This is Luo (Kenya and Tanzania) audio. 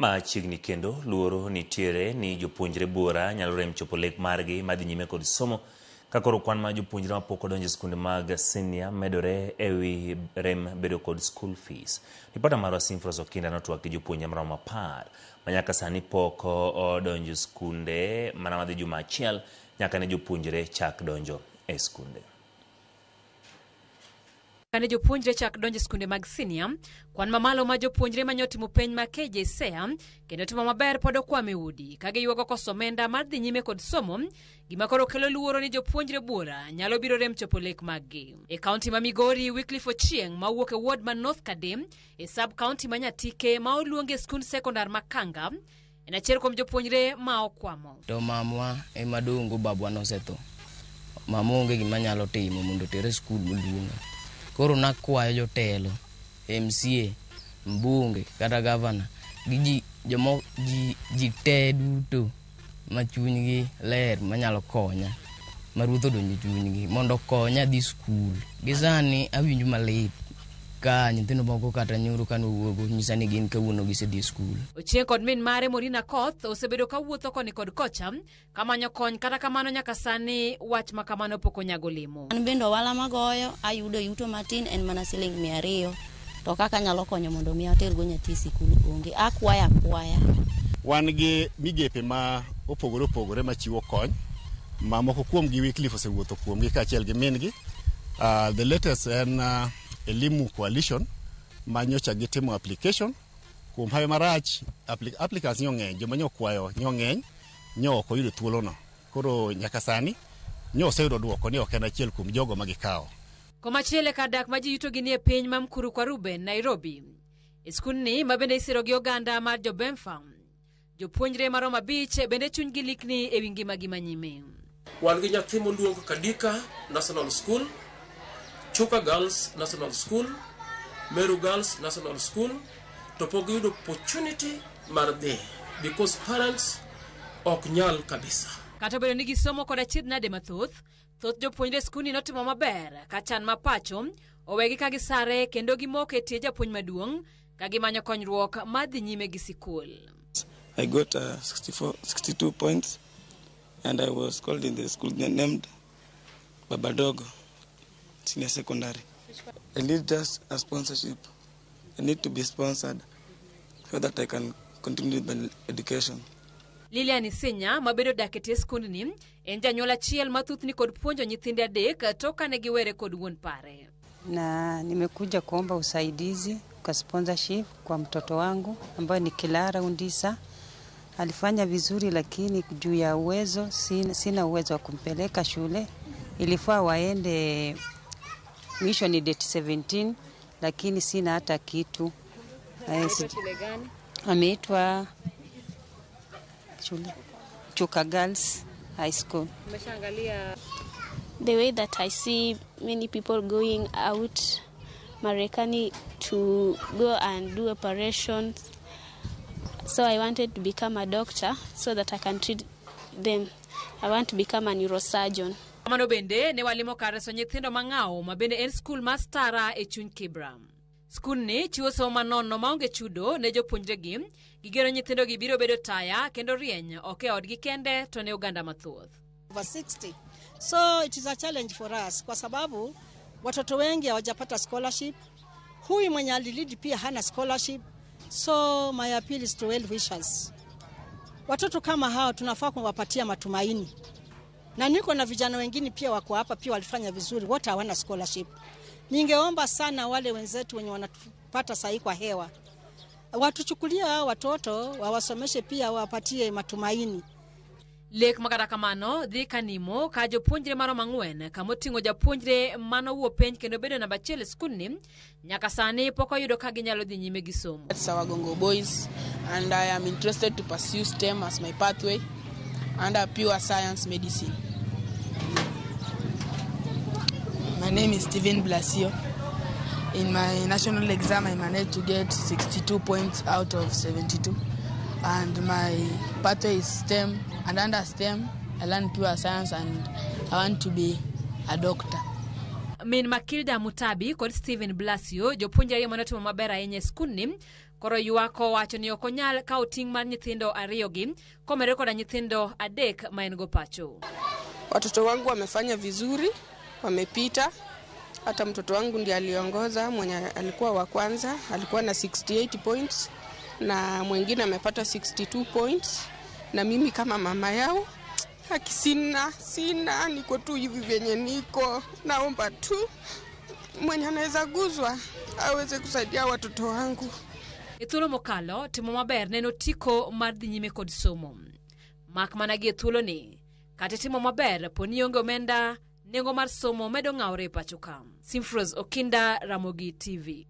Machiegni kendo luoro nitiere ni jopuonjre buora nyalo rem chopo lek margi madhi nyime kod somo ka koro kwan mar jopuonjre mapok odonjo e skunde mag senior medore ewi rem bedo kod school fees. Ripota marwa Simfros Okinda notwak gi jopuonjre maromo 10 ma nyaka sani pok odonjo e skunde mana madhi juma achiel nyaka ne jopuonjre chak donjo e skunde. Kane jopuonjre chak donjo e skunde mag senior, kwan mamalo mar jopuonjre manyo timo penj mar KJSEA kendo timo maber pod okwamo e udi ka giywago koso omenda mar dhi nyime kod somo, gima koro kelo luoro ni jopuonjre buora nyalo biro rem chopo lek maggi. E kaunti ma Migori, Wycliffe Ochieng ma wuok e ward ma North Kade e sub kaunti ma Nyatike ma oluongi e skund sekondar ma Kanga en achiel kuom jopuonjre ma okwamo. To mamwa ema dongo babwa nosetho. Mama onge gima nyalo timo mondo otere e skul moluonga. Koro nakwayo jotelo, MCA, mbunge kata gavana gi ji jomo ji ji te duto ma chunygi ler manyalo konya ma ruoth odonjo e chunygi mondo okonya adhi skul. Gi sani awinjo malit ka nyithindo moko kata nyoro kane owuogo nyisa ni gin kawuono gisedhi e skul. Ochieng kod min mare Morina Koth osebedo ka wuotho koni kod kocha kamanyo kony, kata kamano nyaka sani wach ma kamano pok onyago olemo. An bende ohala magoyo ayudo yuto matin en mana siling 200 to kaka anyalo konyo mondo mi atergo nyathi e sikul onge, akwayo akwaya. Wan gi migepe ma opogore opogore machiwo kony ma moko kuomgi Wycliffe osewuotho kuomgi kaachiel gi min gi. The latest en Elimu Coalition ma nyocha gitimo application. Kuom hawi marach, applicants nyo ng'eny, joma nyo okwayo nyo ng'eny, nyo ok oyudo thuolono. Koro nyaka sani nyo oseyudo duoko ni ok en achiel kuom jogo ma gikawo. Komachielo e kar dak ma ji yutogi nie piny ma Mkuru kwa Ruben, Nairobi. E skundni ma bende isiro gi oganda mar jo-Bemfa. Jopuonjre maromo 5 bende chunygi likni ewi ngimagi manyime. Wan gi nyathi moluong Kadika National School, Chuka Girls National School, Meru Girls National School, to pok giyudo opportunity mar dhi because parents ok nyal kabisa. Kata obedo ni gisomo kod achiedh nade mathoth, thoth jopuonjre e skundni notimo maber ka chan ma pacho owegi ka gisare kendo gimoko e tie japuonj maduong' ka gimanyo konyruok mar dhi nyime gi sikul. I got 62 points and I was called in the school named Babadogo Senior Secondary. I need just a sponsorship. I need to be sponsored so that I can continue with my education. Lilian Isinya mabedo dak e tie skundni en janyuol achiel ma thothni kod puonjo nyithinde 3 tok kane giwere kod wuon pare. Na nimekuja kuomba usaidizi kwa sponsorship kwa mtoto wangu ambaye ni Kilara Undisa. Alifanya vizuri lakini juu ya uwezo sina uwezo wa kumpeleka shule. Ilifaa waende mwisho ni date 17 lakini sina hata kitu. Shule gani? Ameitwa shule Chuka Girls High School. Umeshaangalia? The way that I see many people going out Marekani to go and do operations. So I wanted to become a doctor so that I can treat them. I want to become a neurosurgeon. Kamano bende ne walimo kar reso nyithindo mang'aw ma bende en skul mar Stara e chuny Kibra. Skundni chiwo somo manono maonge chudo ne jopuonjregi. Gigeno nyithindogi biro bedo taya kendo rieny ok e odgi kende to ne oganda mathoth. Over 60. So it is a challenge for us kwa sababu watoto wengi hawajapata scholarship. Huyu mwenye alilidi pia hana scholarship. So my appeal is to well wishers. Watoto kama hao tunafaa kuwapatia matumaini. Na niko na vijana wengine pia wako hapa pia walifanya vizuri, wote hawana scholarship. Ningeomba sana wale wenzetu wenye wanatupata sahi kwa hewa watuchukulie hao watoto, wawasomeshe pia, wawapatie matumaini. Lek makata kamano dhi kanimo ka jopuonjre maromo 4 kamoting'o japuonjre manowuo penj kendo bedo namba 1 e skundni nyaka sani pok oyudo ka ginyalo dhi nyime gi somo. It's our Gongo Boys and I am interested to pursue STEM as my pathway under pure science medicine. My name is Steven Blasio. In my national exam I managed to get 62 points out of 72. And my pathway is STEM, and under STEM I learned pure science and I want to be a doctor. Min Makilda Mutabi kod Steven Blasio, jopuonjre ariyo mane otimo maber ahinya e skundni, Koro ywak owacho ni ok onyal kawo ting' mar nyithindo ariyogi komedore koda nyithindo adek ma en go pacho. Watoto wangu wamefanya vizuri, wamepita. Hata mtoto wangu ndiye aliongoza, mwenye alikuwa wa kwanza alikuwa na 68 points na mwingine amepata 62 points, na mimi kama mama yao haki sina, sina, niko tu hivi vyenye niko. Naomba tu mwenye anaweza guzwa aweze kusaidia watoto wangu. E thuolo mokalo, timo maber ne en otiko mar dhi nyime kod somo. Mak mana gi e thuoloni, kata itimo maber po ni ionge omenda, nengo mar somo medo ng'awore e pacho ka. Simfros Okinda, Ramogi TV.